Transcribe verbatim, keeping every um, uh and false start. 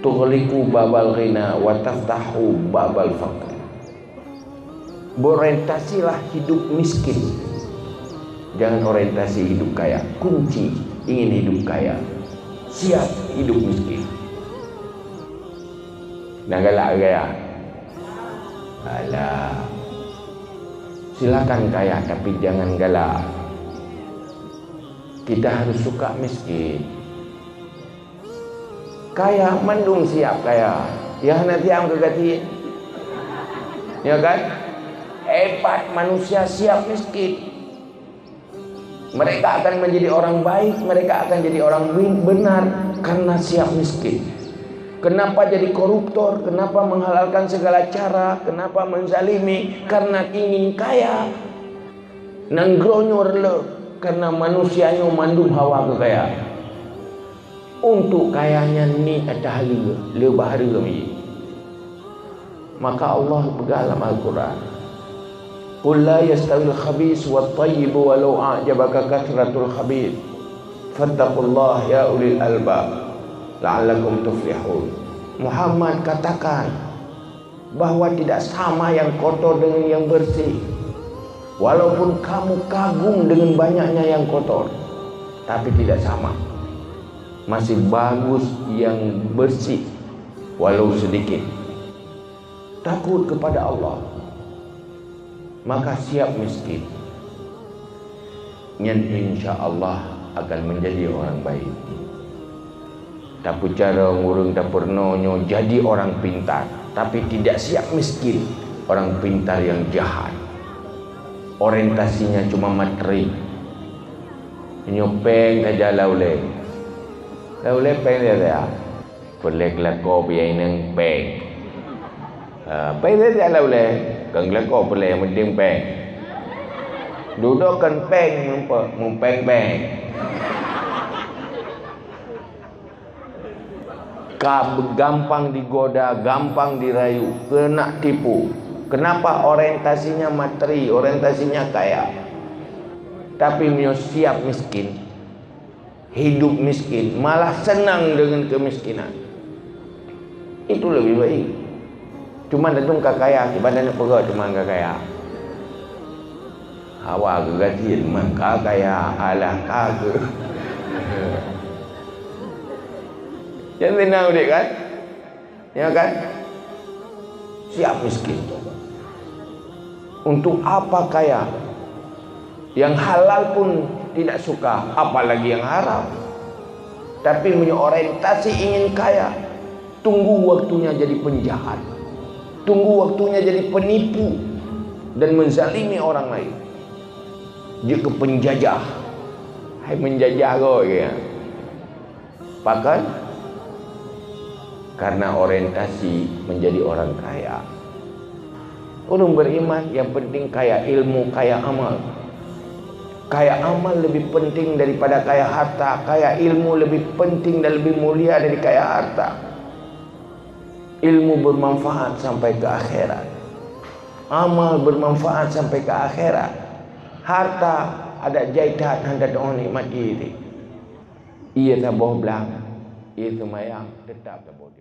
Tughliqu babal ghina wa taftahu babal faqr. Berorientasilah hidup miskin. Jangan orientasi hidup kaya. Kunci ingin hidup kaya, siap hidup miskin. Nah, galak gaya. Alah. Silakan kaya, tapi jangan galak. Kita harus suka miskin. Kaya mandum siap kaya. Ya, hana siap keu gaki. Ya kan? Hebat manusia siap miskin. Mereka akan menjadi orang baik, mereka akan jadi orang bin-, benar karena siap miskin. Kenapa jadi koruptor? Kenapa menghalalkan segala cara? Kenapa menzalimi? Karena ingin kaya. Nanggroe nyoe reuloh karena manusia nyoe mandum hawa keu kaya. Untuk kaya nyan ni atah le, le bahari kami. Maka Allah peugah lam Al-Quran, "Qul la yastawil khabis wat thayyib walau a'jabaka katsratul khabis. Fattaqullah ya ulil albab la'allakum tuflihun." Muhammad, katakan bahwa tidak sama yang kotor dengan yang bersih. Walaupun kamu kagum dengan banyaknya yang kotor, tapi tidak sama. Masih bagus yang bersih, walau sedikit. Takut kepada Allah, maka siap miskin. Nyan insya Allah akan menjadi orang baik. Tapeucarông ureuëng tapeurunoe nyoe jadi orang pintar, tapi tidak siap miskin, orang pintar yang jahat. Orientasinya cuma materi. Nyoe péng saja lam ulée. Lam ulée péng saja. Peureulée geulakoe bak inong péng. Ha, péng saja lam ulée. Kon geulakoe peureulée, nyang penting péng. Dudoe kon péng, meupe-, meupéng-péng. Ka gampang digoda, gampang dirayu, keuneuk tipu. Kenapa? Orientasinya materi, orientasinya kaya. Tapi meunyoe siap miskin, hidup miskin, malah senang dengan kemiskinan. Itu lebih baik. Cuma tantu ka kaya, kiban tanyoe peugah cuma ka kaya. Hawa geugasien mah ka kaya, alah ka keu. Nyan senang udép kan? Ya kan? Siap miskin. Untuk apa kaya? Yang halal pun tidak suka, apalagi yang haram. Tapi meunyoe orientasi ingin kaya, tunggu waktunya jadi penjahat. Tunggu waktunya jadi penipu dan menzalimi orang lain. Jeuet keu penjajah. Hai menjajah goe, ya. Pakon? Karena orientasi menjadi orang kaya. Ureuëng beriman yang penting kaya ilmu, kaya amal. Kaya amal lebih penting daripada kaya harta, kaya ilmu lebih penting dan lebih mulia dari kaya harta. Ilmu bermanfaat sampai ke akhirat. Amal bermanfaat sampai ke akhirat. Harta adak jai that hana tatu'oh nikmat jih. Ié saboh blang, ié seumayang, teutap saboh.